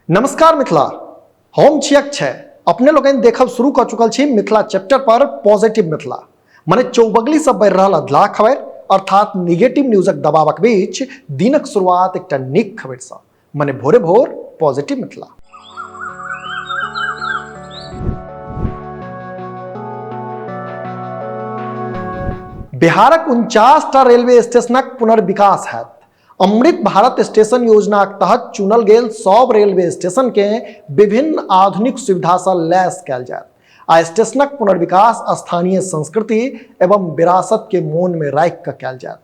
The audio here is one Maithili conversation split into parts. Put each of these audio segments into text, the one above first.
नमस्कार मिथिला, हम छी अक्षय। अपने लोकनि देखब शुरू कऽ चुकल छी मिथिला चैप्टर पर पॉजिटिव मिथिला, मने चौबगली से बढ़ि रहल अधलाह खबर अर्थात निगेटिव न्यूजक दबावक बीच दिनक शुरुआत एकटा नीक खबरिसँ, मने भोरे भोर पॉजिटिव मिथिला। बिहारक 49टा रेलवे स्टेशनक पुनर्विकास हैत। अमृत भारत स्टेशन योजनाक तहत चुनल गेल सब रेलवे स्टेशन के विभिन्न आधुनिक सुविधा से लैस कयल जायत आ स्टेशनक पुनर्विकास स्थानीय संस्कृति एवं विरासत के मोन में राखि कऽ कयल जायत।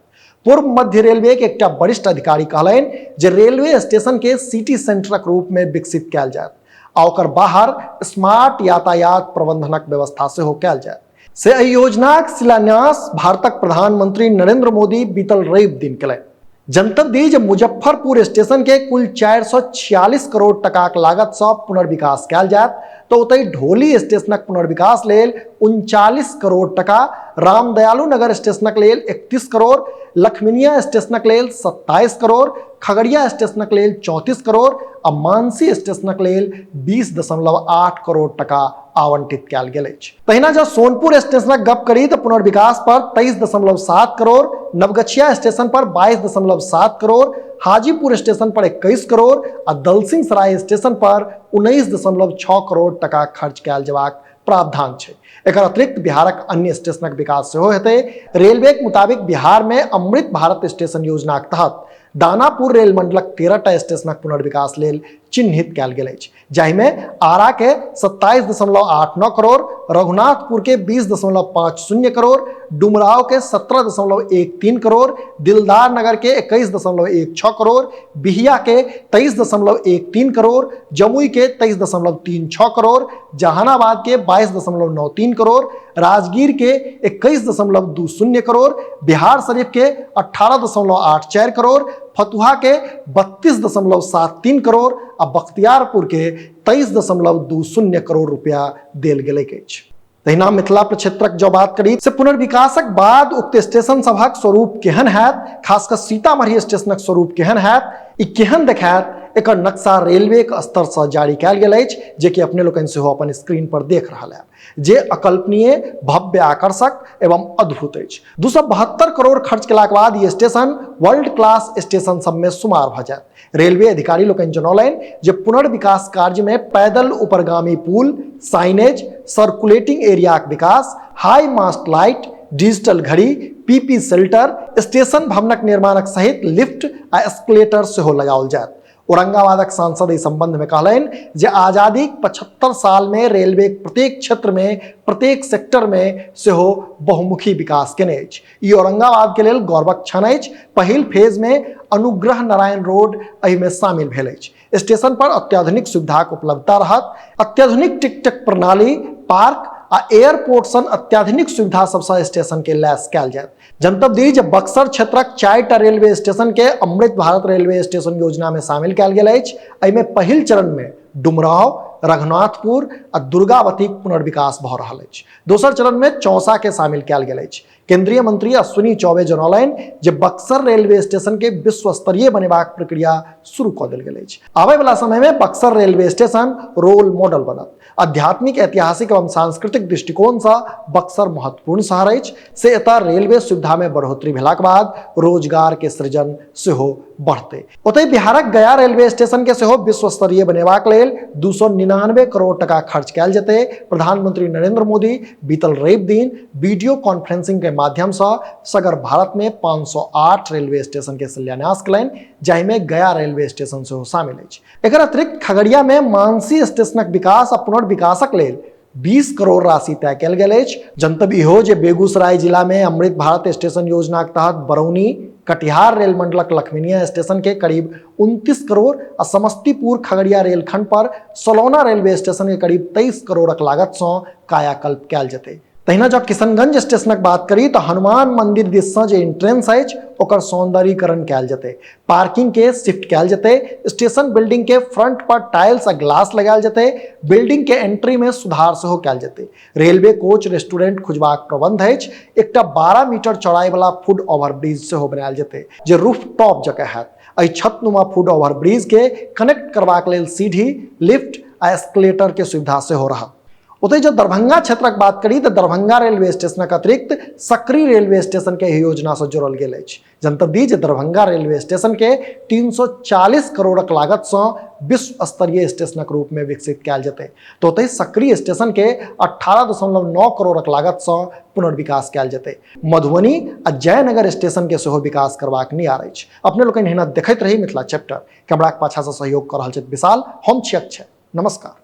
पूर्व मध्य रेलवे के एकटा वरिष्ठ अधिकारी कहलनि जे रेलवे स्टेशन के सिटी सेंटरक रूप में विकसित कयल जायत आ ओकर बाहर स्मार्ट यातायात प्रबंधनक व्यवस्था सेहो कयल जायत। से एहि योजनाक शिलान्यास भारतक प्रधानमंत्री नरेंद्र मोदी बीतल रवि दिन कयलनि। जनतब दी जे मुजफ्फरपुर स्टेशन के कुल 446 करोड़ टकाक लागत सँ पुनर्विकास कयल जायत, तऽ ओतहि ढोली स्टेशनक पुनर्विकास लेल 39 करोड़ टका, रामदयालु नगर स्टेशनक लेल 31 करोड़, लखमिनिया स्टेशनक लेल 27 करोड़, खगड़िया स्टेशनक लेल 34 करोड़ आ मानसी स्टेशनक लेल 20.8 करोड़ टका आवंटित कयल गेल अछि। तहिना जँ सोनपुर स्टेशनक गप करी तऽ पुनर्विकास पर 23.7 करोड़, नवगछिया स्टेशन पर 22.7 करोड़, हाजीपुर स्टेशन पर 21 करोड़ आ दलसिंहसराय स्टेशन पर 19.6 करोड़ टका खर्च कयल जेबाक प्रावधान छै। एकर अतिरिक्त बिहारक अन्य स्टेशनक विकास सेहो हेतै। रेलवेक मुताबिक बिहार में अमृत भारत स्टेशन योजनाक तहत दानापुर रेल मंडलक 13टा स्टेशनक पुनर्विकास लेल चिन्हित कयल गेल अछि, जाहिमे आरा के 27.89 करोड़, रघुनाथपुर के 20.50 करोड़, डुमराव के 17.13 करोड़, दिलदार नगर के 21.16 करोड़, बिहिया के 23.13 करोड़, जमुई के 23.36 करोड़, जहानाबाद के 22.93 करोड़, राजगीर के 21.20 करोड़, बिहार शरीफ के 18.84 करोड़, फतुहा के 32.73 करोड़ आ बख्तियारपुर के 23.20 करोड़ रुपया देल गेलैक अछि। तहिना मिथिला प्रक्षेत्रक जँ बात करी से पुनर्विकासक बाद उक्त स्टेशन सभक स्वरूप केहन हैत, खास कऽ सीतामढ़ी स्टेशनक स्वरूप केहन हैत, ई केहन देखायत, एकर नक्शा रेलवेक स्तरसँ जारी कयल गेल अछि, जे कि अपने लोकनि सेहो अपन स्क्रीन पर देख रहल हैब, जे अकल्पनीय, भव्य, आकर्षक एवं अद्भुत अछि। 272 करोड़ खर्च केलाक बाद ई स्टेशन वर्ल्ड क्लास स्टेशन सबमे शुमार भऽ जायत। रेलवे अधिकारी लोकनि जनौलनि जे पुनर्विकास कार्य में पैदल उपरगामी पुल, साइनेज, सर्कुलेटिंग एरियाक विकास, हाई मास्ट लाइट, डिजिटल घड़ी, पीपी शेल्टर, स्टेशन भवनक निर्माणक सहित लिफ्ट आ एस्केलेटर सेहो लगाओल जायत। औरंगाबादक सांसद एहि संबंध में कहलनि जे आजादीक 75 साल में रेलवे प्रत्येक क्षेत्र में, प्रत्येक सेक्टर में सेहो बहुमुखी विकास केने अछि। ई औरंगाबाद के लेल गौरवक क्षण अछि। पहिल फेज में अनुग्रह नारायण रोड एहि में शामिल भेल अछि। स्टेशन पर अत्याधुनिक सुविधाक उपलब्धता रहत। अत्याधुनिक टिकटक प्रणाली, पार्क आ एयरपोर्ट सन अत्याधुनिक सुविधा सबसँ स्टेशन के लैस कयल जायत। जनतब दी जे बक्सर क्षेत्रक 4टा रेलवे स्टेशन के अमृत भारत रेलवे स्टेशन योजना में शामिल कयल गेल अछि। एहिमे पहिल चरण में डुमराव, रघुनाथपुर आ दुर्गावतीक पुनर्विकास भऽ रहल अछि। दोसर चरण में चौसा के शामिल कयल गेल अछि। केंद्रीय मंत्री अश्विनी चौबे जनौलनि जे बक्सर रेलवे स्टेशन के विश्व स्तरीय बनेबाक प्रक्रिया शुरू कऽ देल गेल अछि। आबय वाला समय में Buxar railway station role model बनत। आध्यात्मिक, ऐतिहासिक एवं सांस्कृतिक दृष्टिकोण सँ बक्सर महत्वपूर्ण शहर अछि, से एतय रेलवे सुविधा में बढ़ोतरी भेलाक बाद रोजगार के सृजन सेहो बढ़तै। ओतहि बिहारक गया रेलवे स्टेशन के सेहो विश्व स्तरीय बनेबाक लेल 299 करोड़ टका खर्च कयल जेतै। प्रधानमंत्री नरेंद्र मोदी बीतल रवि दिन वीडियो कॉन्फ्रेंसिंग के माध्यम सँ सगर भारत में 508 रेलवे स्टेशन के शिलान्यास कयलनि, जाहिमे गया रेलवे स्टेशन सेहो शामिल अछि। एकर अतिरिक्त खगड़िया में मानसी स्टेशनक विकास आ पुनर्विकासक लेल 20 करोड़ राशि तय कयल गेल अछि। जनतब इहो जे बेगूसराय जिला में अमृत भारत स्टेशन योजनाक तहत बरौनी कटिहार रेल मंडलक लखमिनिया स्टेशन के करीब 29 करोड़ आ समस्तीपुर खगड़िया रेलखंड पर सलौना रेलवे स्टेशन के करीब 23 करोड़क लागत सँ कायाकल्प कयल जेतै। तहिना जँ किशनगंज स्टेशनक बात करी तऽ हनुमान मंदिर दिस सँ जे एंट्रेंस अछि ओकर सौंदर्यीकरण कयल जेतै। पार्किंग के शिफ्ट कयल जेतै। स्टेशन बिल्डिंग के फ्रंट पर टाइल्स आ ग्लास लगायल जेतै। बिल्डिंग के एंट्री में सुधार सेहो कयल जेतै। रेलवे कोच रेस्टोरेंट खुजबाक प्रबंध अछि। एकटा 12 मीटर चौड़ाई वाला फुट ओवरब्रिज सेहो बनायल जेतै, जे रूफ टॉप जकाँ हैत। एहि छतनुमा फुट ओवर ब्रिज के कनेक्ट करबाक लेल सीढ़ी, लिफ्ट आ एस्केलेटर के सुविधा सेहो रहत। ओतहि जँ दरभंगा क्षेत्रक बात करी तऽ दरभंगा रेलवे स्टेशनक अतिरिक्त सकरी रेलवे स्टेशन के एहि योजनासँ जोड़ल गेल अछि। जनतब दी जे दरभंगा रेलवे स्टेशन के 340 करोड़क लागतसँ विश्व स्तरीय स्टेशनक रूप में विकसित कयल जेतै, तऽ ओतहि सकरी स्टेशन के 18.9 करोड़क लागतसँ पुनर्विकास कयल जेतै। मधुबनी आ जयनगर स्टेशन के सेहो विकास करबाक नियार अछि। अपने लोकनि एहिना देखैत रही मिथिला चैप्टर। कैमराक पाछासँ सहयोग कऽ रहल छथि विशाल, हम छी अक्षय। नमस्कार।